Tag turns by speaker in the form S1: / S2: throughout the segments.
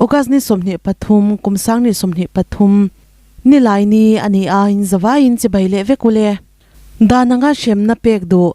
S1: August ni 23 kum sang ni 23 nilai ni a ni a, in zavaiin chibai leh vek ule. Dan anga hremna pek duh.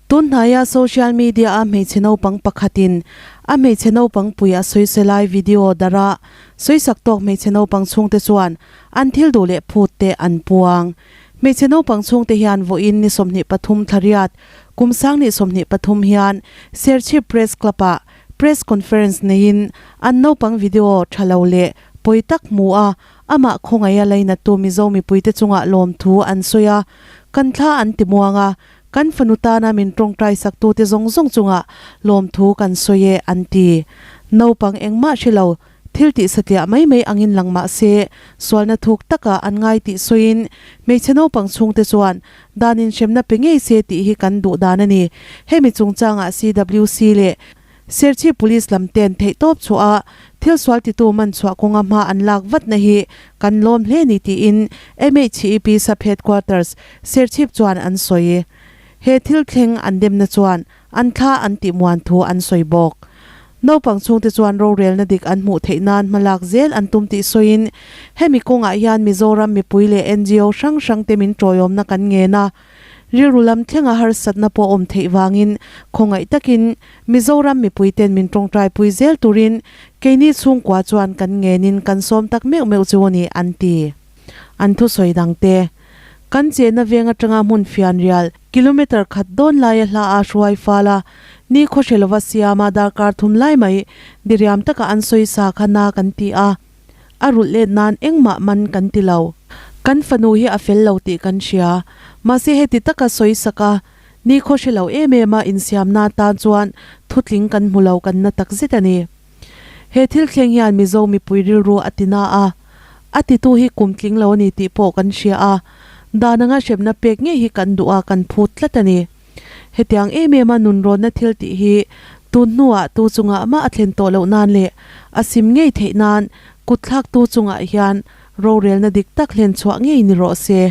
S1: Tun hnaia social media a hmeichhe naupang pakhatin a hmeichhe naupang pui a sawi lai video darah sawisak tawk hmeichhe naupang chhungte chuan an thil duh leh phut te an puang. Hmeichhe naupang chhungte hian vawiin ni 23 thlariat kum sang ni 23 hian Serchhip Press Club ah press conference neiin an naupang video tha lo leh pawi tak hmu a Amah khawngaih a lainattu Mizo mipuite chungah lawmthu an sawi a, kan thla an ti muang a, kan fanu tana min tawngtai saktute zawng zawng chungah lawmthu kan sawi e an ti. Naupang engmah hre lo, thil tih satliah mai mai angin lang mah se, sualna thuk takah an ngai tih sawiin hmeichhe naupang chhungte chuan dan inhremna pe ngei se tih hi kan duh dan a ni. Hemi chungchangah CWC leh Serchhip Police lam ten theihtawp chhuah a, thil sual titu man chhuah kawnga hma an lak vatna hi kan lawm hle ni tiin MHEP Sub Headquarters, Serchhip chuan an sawi. He thil thleng an demna chuan an thla an tih muan thu an sawi bawk. Naupang chhungte chuan rorelna dik an hmuh theih nan hma lak zel an tum tih sawiin hemi kawngah hian Mizoram mipui leh ngo hrang hrangte min tawiawmna kan ngen a, Rilru lam thlenga harsatna pawh awm theih vangin khawngaih takin Mizoram mipuiten min tawngtaipui zel turin keini chhungkua chuan kan ngenin kan sawm tak meuh meuh chu a ni, an ti. An thusawi dangte. Kan chenna veng atanga hmun fianrial kilometre khat dawn laia hla a hruai fal a, ni khawhre lova siama darkar thum lai mai diriam taka an sawi sa kha na kan ti a. A rulh let nan engmah man kan ti lo. Kan fanu hi a fel lo tih kan hria. Mahse heti taka sawi sak a, ni khaw hre lo em em a insiamna tan chuan thutling kan hmu lo kan na tak zet a ni. He thil thleng hian Mizo mipui rilru a ti na a, a titu hi kum tling lo a ni tih pawh kan hria a, dan anga hremna pek ngei hi kan duh a kan phut tlat a ni. Hetiang em em a nunrawnna thil tih hi tun hnuah tu chungah mah a thlen tawh loh nan leh a sim ngei theih nan kutthlaktu chungah hian rorelna dik tak hlen chhuah ngei ni rawh se.